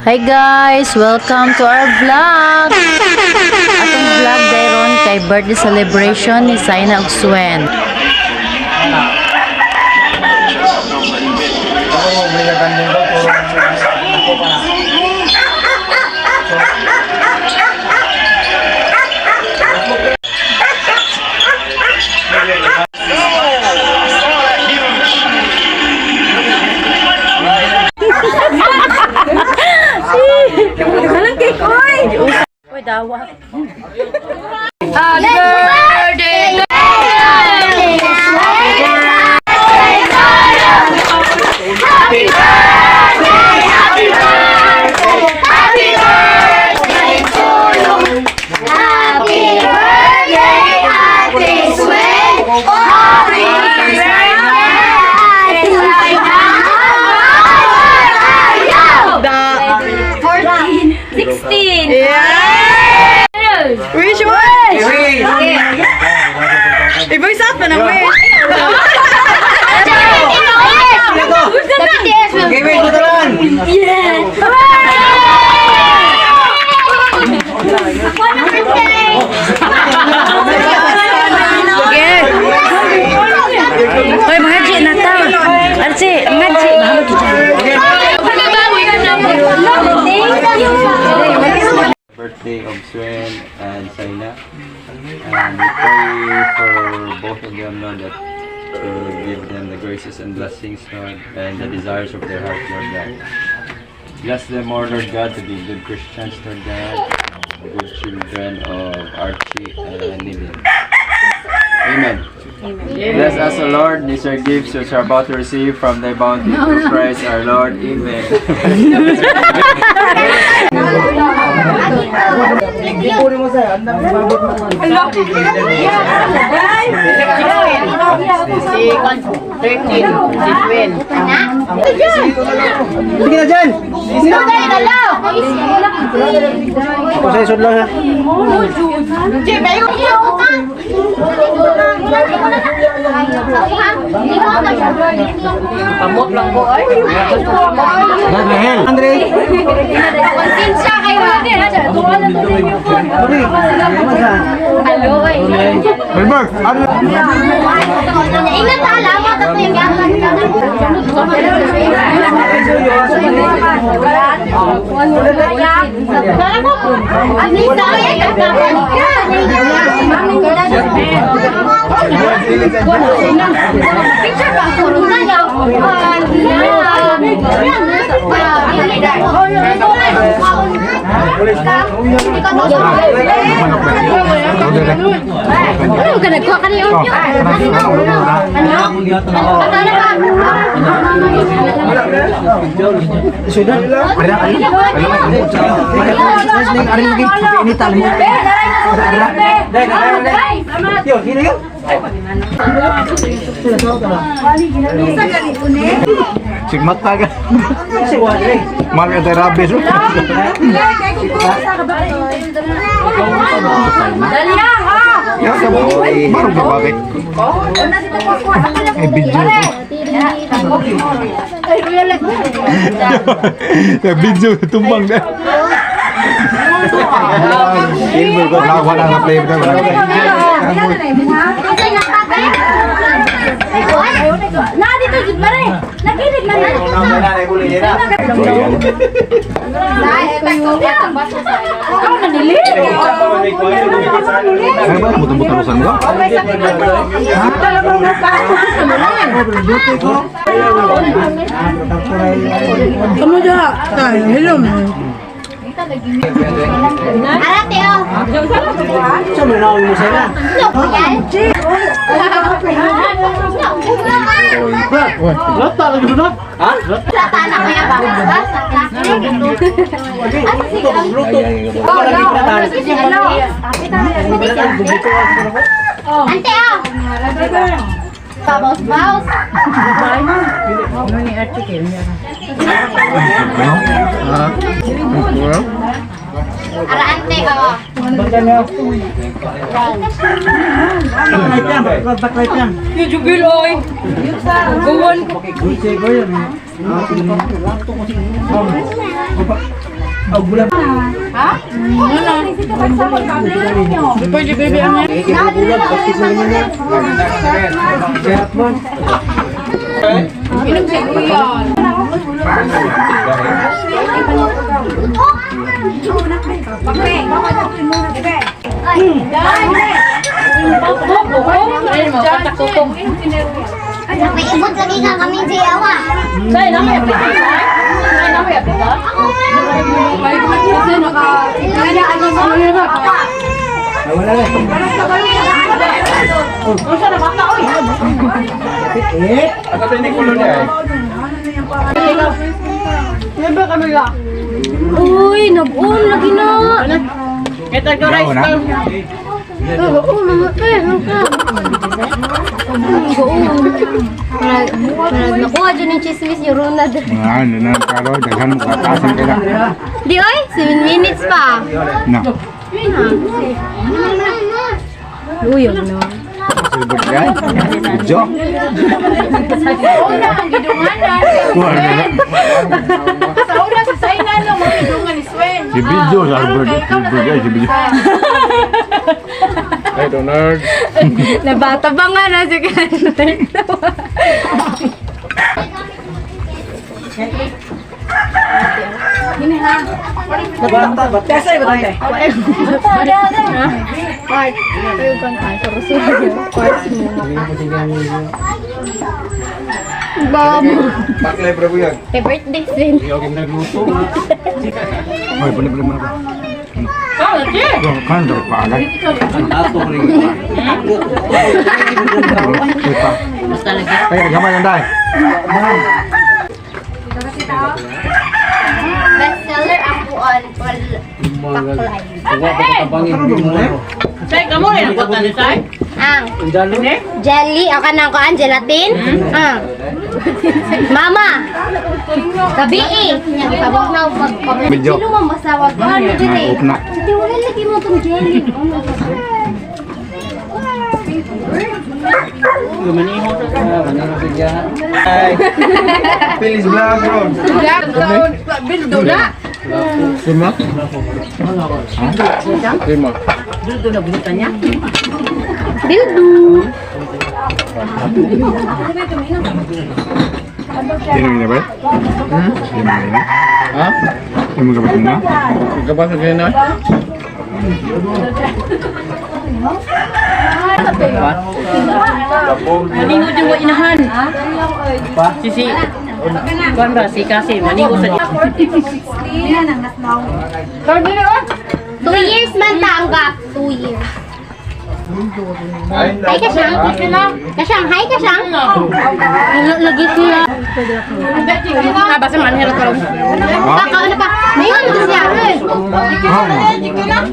Hi guys! Welcome to our vlog! Atong vlog dayron kay birthday celebration ni Saina ug Swen. Uy, dawa. Happy birthday! Happy birthday, Ate Swen! Happy birthday, Ate 14, 16. Yeah! Wish, wish! I-voice out pa ng wish. The BTS will Okay, wait, ito lang. Yeah! Birthday! Sige! Uy, mga G, nata! Archie, mga G, bahala to dyan. Thank you! Birthday of Swen and Saina. And we pray for both of them, Lord, that to give them the graces and blessings, Lord, and the desires of their heart, Lord God. Bless them more, Lord God, to be good Christians, Lord God, and good children of Archie and Nilin. Amen. Bless us, O Lord, these are gifts which are about to receive from thy bounty through Christ our Lord. Amen. Sige na dyan. Sige na. Sa isod lang ha. Pamot lang ko, ay. Andre. Konsensya kayo. Andre. Wilbur, ano? Ingat ha, alamat at yung Picture ba? Ano ka nagkuha ka niyo? Ano? Ano ba? Yo, hina yun. Sigmat ta ka. Mal ka tayo rabis. Ya, sa baru ba bakit? Eh, video. Ya, video tumbang dah. Wala, wala na play wala na play. Na dito jud mare. Nagilig man na. Ako na nili. Ay ba, butang-butang ka? Kamu da. Ay, hello. Arate oh. Sa mo na mo sila. Lata lagi doon. Ha? Tana kaya ba? Ante oh. Pabaus baus. Ara ante oh. Backlight yan, backlight yan. Jubil, oy. Guwan ko. Dulce ko yun. Pwede baby ang May ibot lagi nga kami siyawa. Wala na. Eh, At ito hindi kulo niya eh. Uy, nag-on lagi na. Ikaw na. Oo, mga eh, mga. Nakuha dyan yung chismis ni Ronald. Mga ano na karo, daghan mo katasan ka na. Di oy, 7 minutes pa. Na. Luyog no. Sulbot ka. Video. Kuha na. Sa oras sa ina no mga gidungan ni Swen. Si video sa Albert. Si video, si video. Hey, Donald. Nabata pa nga na si Kendall. Bata, bata. Tesa ba tayo? Paklay bro yan. Happy birthday, Sven. Ay, balik-balik mo na ba? Kan daw pa agad. Kaya gamay lang dai. Best seller ang buon. Paklay. Say kamo rin ang kota ni Say. Ang jelly, ang kanang kuan gelatin. Ang Mama. Gabi eh. Pabok na pag Medyo. Sino man masawag ko ano dyan eh. Off na. Hindi wala lagi mo tong jelly. Pilis vlog bro. Bildo na. Sima? Sima. Bildo. Sino na ba? Sino na? Ha? Sino ka ba na? Kapasok kayo na? Maningo dyan wa inahan. Si Kuan ba si kasi maningo sa 2 years man tanggap. 2 years. Hi ka siyang. Ka siyang. Hi ka siyang. Lagi siya. Ah, basta manhero karon. Baka ano pa? Ngayon ito si Arle.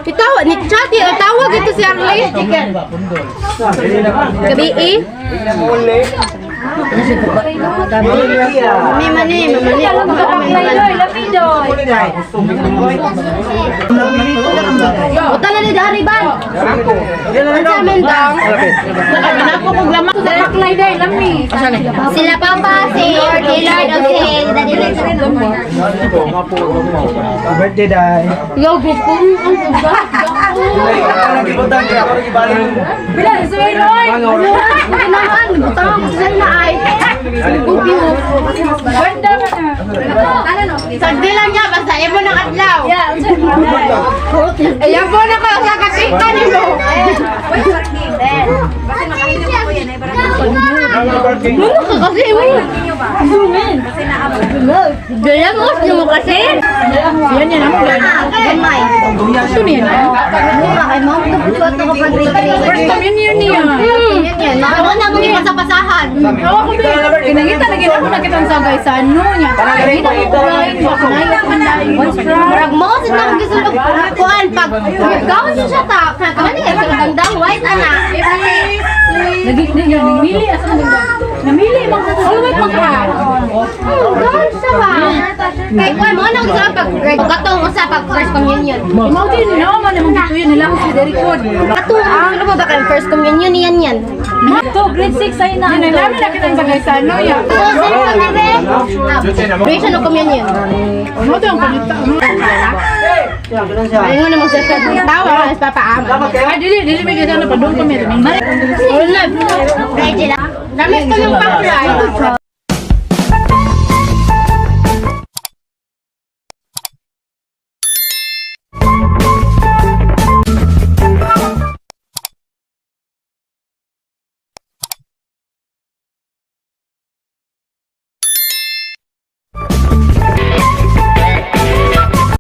Itaw, ni Chati, tawag ito si Arle. Gabi eh. May mani, may mani. Buta na ni Dari ban. Ang sa amin daw. Sila Papa, si Dillard, o si Daddy Lex. Birthday dai. Yo, gupong ang uba. Kailangan, butang ako sa na ay. Bugyo. Sagdi lang niya, basta imo ng adlaw. Ayan po na kayo sa katika nimo. Ano ka kasi, uy? Gaya mo, gusto mo kasi? Yan yan amo. Gamay. Gusto niya na. Ay, mo, ito ko pag First time yun yun niya. Yan yan. Ano na mo pasapasahan. Ako ko ba? Kinangita lagi ako nakita sa guys sa ano niya. Nakita ko kumain ko Murag mo sa nang gusto kuan pag gawas siya ta. Kani ka sa dandang white ana. Lagi niya namili asa man. Namili man sa white man ka. Gawas siya ba? Kay kuan mo na sa pag katong usa pag first communion. Mao din no man imong gituyo nila ko si Derek. Katong ano mo ba kay first communion niyan yan? To grade 6 ay na ano. Namin na kitang bagay sa ano ya. So, sino ka bebe? Grace ano communion? Mo to ang panita. Ay mo namang sa tawa mas papaama. Ay dili dili may gid ano padung kami. Wala. Ready lang. Dami ko ng pakulay.